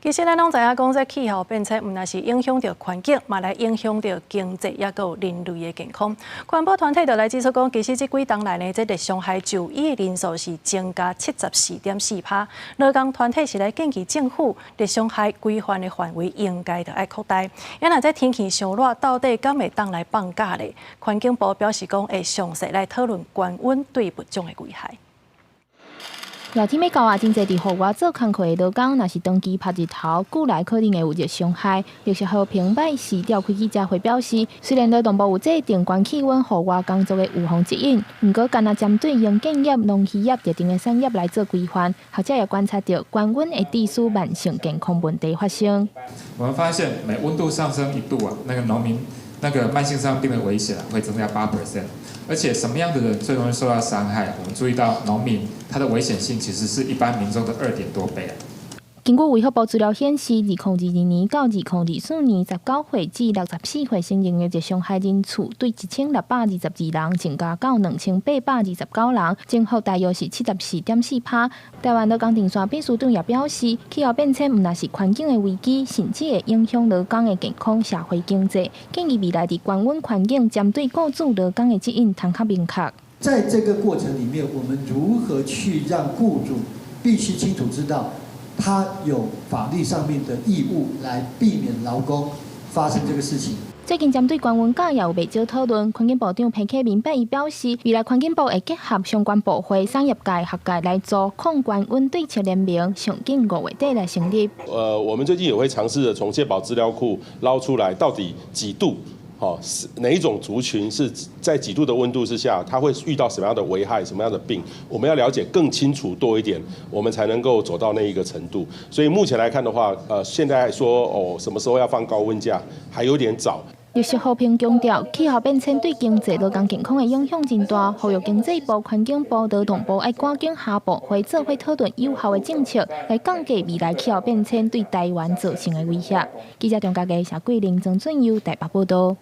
其實咱攏知影講，這氣候變遷毋但是影響著環境，嘛來影響著經濟，抑閣有人類的健康。環保團體就來指出講，其實這幾冬來呢，這熱傷害就醫的人數是增加74.4%。勞工團體是來建議政府，熱傷害規範的範圍應該著愛擴大。啊若這天氣傷熱，到底敢會當來放假咧？環境部表示講，會詳細來討論高溫對物種的危害。熱天欲到啊，真濟佇戶外做工課的勞工，若是長期曬日頭，久來可能會有熱傷害。綠色和平拜四召開記者會表示，雖然勞動部有制定懸氣溫戶外工作的預防指引，毋過干焦針對營建業、農漁業特定的產業來做規範。學者也觀察著高溫會致使慢性健康問題發生。我們發現每溫度上升1度啊，那個農民那個慢性傷病的危險會增加8%。而且什麼樣的人最容易受到傷害？我們注意到農民，他的危險性其實是一般民眾的2點多倍啊。根據衛福部資料顯示，2022年到2024年，19歲至64歲成人的熱傷害人次對1622人增加到2829人，增幅大約是74.4%。台灣勞工陣線秘書長也表示，氣候變遷毋但是環境的危機，甚至會影響勞工的健康、社會經濟。建議未來佇高溫環境針對僱主勞工的指引，通較明確。在這個過程裡面，我們如何去讓僱主必須清楚知道，他有法律上面的義務來避免勞工發生這個事情。最近針對高溫假也有袂少討論，環境部長彭啟明拜一表示，未來環境部會結合相關部會、產業界、學界來組抗高溫對策聯盟，上緊5月底來成立。我們最近也會嘗試著從健保資料庫撈出來，到底幾度？好，是哪一種族群是在幾度的溫度之下，它會遇到什麼樣的危害、什麼樣的病？我們要了解更清楚多一點，我們才能夠走到那一個程度。所以目前來看的話，現在說哦，什麼時候要放高溫假，還有點早。綠色和平強調，氣候變遷對經濟、勞工健康的影響真大，呼籲經濟部、環境部、勞動部愛趕緊合部會做伙討論有效的政策，來降低未來氣候變遷對台灣造成的威脅。記者張家傑、謝桂玲、曾俊佑台北報道。